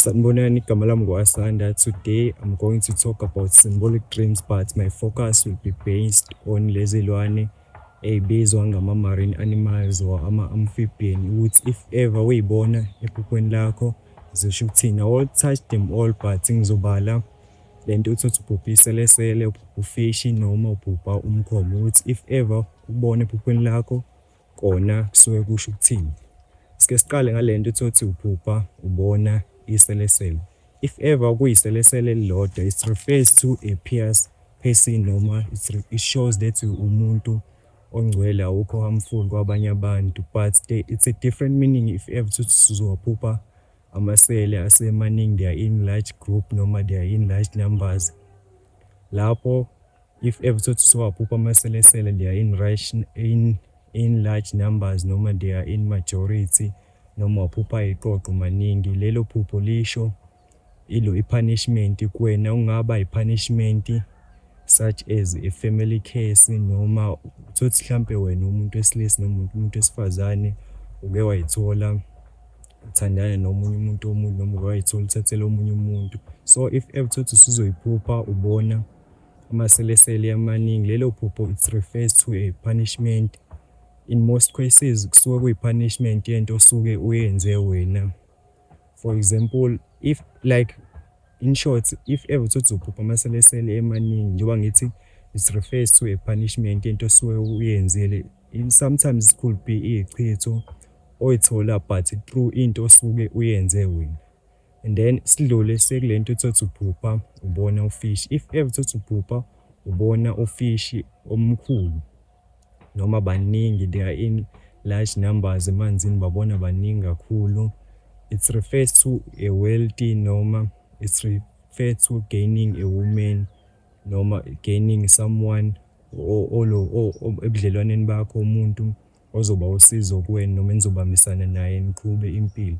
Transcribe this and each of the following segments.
Sanibonani, igama lami ngu-Asanda. Today I'm going to talk about symbolic dreams, but my focus will be based on lezi lwane ey'bizwa ngama-marine animals or ama-amphibian, ukuthi if ever uyibona ephuphweni lakho zisho ukuthini. I won't touch them all, but ngizobala lento utholukuthi uphupha iselesele, uphupha ufishi noma uphupha umkhomo, ukuthi if ever ukubona ephuphweni lakho kona kusuke kusho ukuthini. Sike siqale ngale nto, utholukuthi uphupha ubona iselesele. If ever kuyiselesele elilodwa, it refers to a pious person noma it shows that umuntu ongcwele, awukho harmful kwabanye abantu. But it's a different meaning if ever utholukuthi uzowaphupha amasele asemaningi, they are in large group noma they are in large numbers. Lapho if ever utholukuthi usuwaphupha amaselesele, they are in large numbers noma they are in majority noma waphupha iqoqo maningi, lelo phupho lisho ilo i-punishment kuwena. Kungaba i-punishment such as a family curse, noma utholukuthi hlampe wena umuntu wesilisa noma umuntu wesifazane uke wayithola uthandana nomunye umuntu womuntu noma uke wayithola uthathela omunye umuntu. So if ever utholukuthi usuzoyiphupha ubona amaselesele amaningi, lelo phupho, it refers to a punishment. In most cases kusuke kuyi-punishment yento osuke uyenze wena. For example, if like in short, if ever utholukuthi uphupha amaselesele emaningi, njengoba ngithi it refers to a punishment yento osuke uyenzile. Sometimes it could be iyichitho oyithola, but through into osuke uyenze wena. And then sidlule sekule nto utholukuthi uphupha ubona ufishi. If ever utholukuthi uphupha ubona ufishi omkhulu noma baningi, they are in large numbers emanzini, babona baningi kakhulu, it refers to a wealthy noma it refer to gaining a woman noma gaining someone ebudlelwaneni bakho, umuntu ozoba usizo kuwena noma enizobambisana naye niqhube impilo.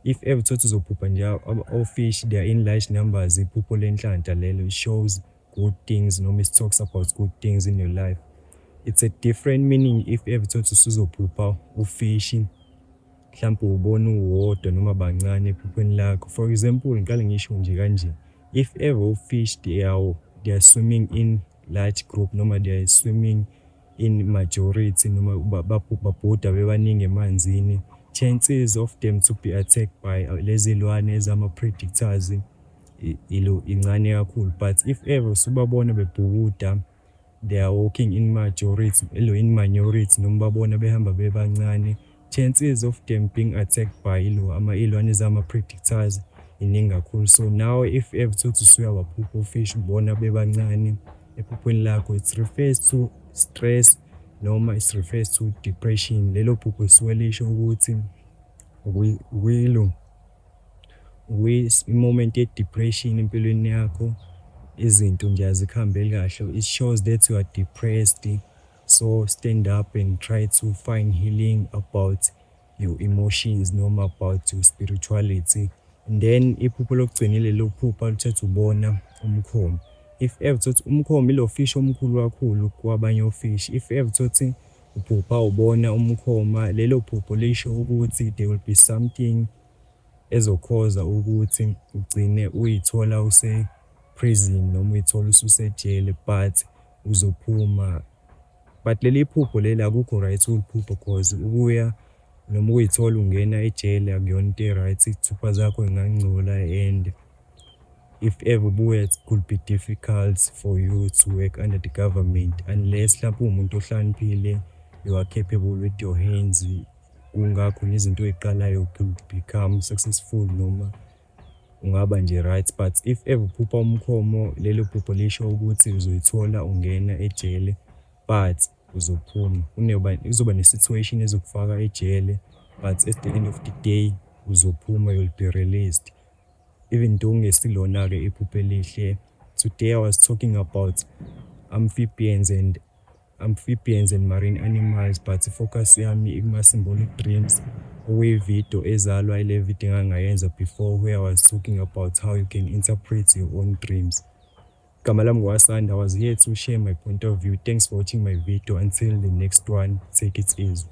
If ever utholukuthi uzophupha nje o-fish, they are in large numbers, iphupho lenhlanhla lelo, it shows good things noma it talks about good things in your life. It's a different meaning if ever utholukuthi usuzophupha ufishi mhlampe uwubona uwodwa noma bancane ephuphweni lakho. For example, ngiqale ngisho nje kanje, if ever u-fish they are swimming in large group noma they are swimming in majority noma babhuda bebaningi emanzini, chances of them to be attacked by lezi lwane ezama-predators ilo incane kakhulu. But if ever usubabona bebhukuda, they are walking in majority, ilo in minority, noma babona behamba bebancane, chances of them being attacked by ilo iy'lwane ezama-predators iningi kakhulu. So now if ever utholukuthi usuyawaphupha o-fish, ubona bebancane ephuphweni lakho, it refers to stress noma it refers to depression. Lelo phupho lisuke lisho ukuthi ukuyilo i-moment ye-depression empilweni yakho, izinto nje azikuhambeli kahle. It shows that you are depressed, so stand up and try to find healing about your emotions noma about your spirituality. And then iphupho lokugcina ilelo phupha olithatha ubona umkhomo. If ever utholukuthi umkhomo ilo fish omkhulu kakhulu kwabanye o-fish, if ever utholukuthi uphupha ubona umkhoma, lelo phupho lisho ukuthi there will be something ezokhoza ukuthi ugcine uyithola use-prison noma uyithola ususejele, but uzophuma. But leli phupho leli akukho right ukuliphupha, 'cause ukuya noma ukuyithola ungena ejele akuyona into e-right, iy'thupha zakho y'ngangcola and if ever ubuya, it could be difficult for you to work under the government unless hlampe uwumuntu ohlakaniphile, you are capable with your hands, kungakhona izinto oy'qalayo could become successful noma ungaba nje right. But if ever uphupha umkhomo, lelo phupho lisho ukuthi uzoyithola ungena ejele, but uzophuma. Kuzoba ne-situation ezokufaka ejele, but at the end of the day uzophuma, you'll be released. Even though kungesilona-ke iphupho elihle. Today I was talking about amphibians and marine animals, but i-focus yami ikuma-symbolic dreams, okuyi-video ezalwa ile video engake ngayenza before, where I was talking about how you can interpret your own dreams. Igama lami ngu-Asanda. I was here to share my point of view. Thanks for watching my video. Until the next one, take it easy.